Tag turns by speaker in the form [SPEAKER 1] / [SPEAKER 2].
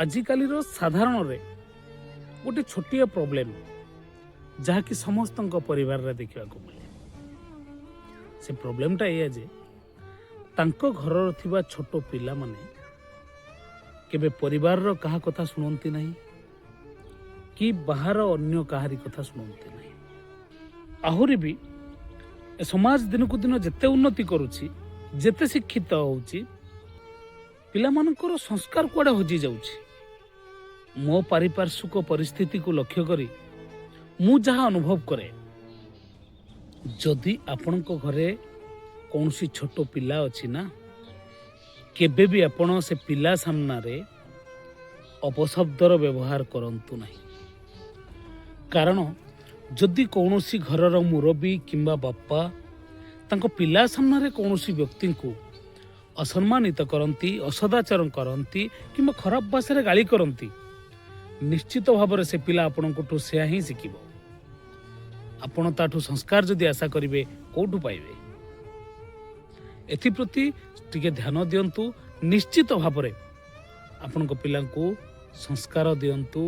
[SPEAKER 1] ଆଜିକାଲିର ସାଧାରଣରେ ଗୋଟେ ଛୋଟିଆ ପ୍ରୋବ୍ଲେମ୍, ଯାହାକି ସମସ୍ତଙ୍କ ପରିବାରରେ ଦେଖିବାକୁ ମିଳେ। ସେ ପ୍ରୋବ୍ଲେମଟା ଏଇଆ ଯେ ତାଙ୍କ ଘରର ଥିବା ଛୋଟ ପିଲାମାନେ କେବେ ପରିବାରର କାହା କଥା ଶୁଣନ୍ତି ନାହିଁ କି ବାହାର ଅନ୍ୟ କାହାରି କଥା ଶୁଣନ୍ତି ନାହିଁ। ଆହୁରି ବି ଏ ସମାଜ ଦିନକୁ ଦିନ ଯେତେ ଉନ୍ନତି କରୁଛି, ଯେତେ ଶିକ୍ଷିତ ହେଉଛି, ପିଲାମାନଙ୍କର ସଂସ୍କାର କୁଆଡ଼େ ହଜି ଯାଉଛି। ମୋ ପାରିପାର୍ଶ୍ୱିକ ପରିସ୍ଥିତିକୁ ଲକ୍ଷ୍ୟ କରି ମୁଁ ଯାହା ଅନୁଭବ କରେ, ଯଦି ଆପଣଙ୍କ ଘରେ କୌଣସି ଛୋଟ ପିଲା ଅଛି ନା, କେବେ ବି ଆପଣ ସେ ପିଲା ସାମ୍ନାରେ ଅପଶବ୍ଦର ବ୍ୟବହାର କରନ୍ତୁ ନାହିଁ। କାରଣ ଯଦି କୌଣସି ଘରର ମୁରବୀ କିମ୍ବା ବାପା ତାଙ୍କ ପିଲା ସାମ୍ନାରେ କୌଣସି ବ୍ୟକ୍ତିଙ୍କୁ ଅସମ୍ମାନିତ କରନ୍ତି, ଅସଦାଚରଣ କରନ୍ତି କିମ୍ବା ଖରାପ ଭାଷାରେ ଗାଳି କରନ୍ତି, ନିଶ୍ଚିତ ଭାବରେ ସେ ପିଲା ଆପଣଙ୍କଠୁ ସେୟା ହିଁ ଶିଖିବ। ଆପଣ ତାଠୁ ସଂସ୍କାର ଯଦି ଆଶା କରିବେ, କୋଉଠୁ ପାଇବେ? ଏଥିପ୍ରତି ଟିକେ ଧ୍ୟାନ ଦିଅନ୍ତୁ। ନିଶ୍ଚିତ ଭାବରେ ଆପଣଙ୍କ ପିଲାଙ୍କୁ ସଂସ୍କାର ଦିଅନ୍ତୁ।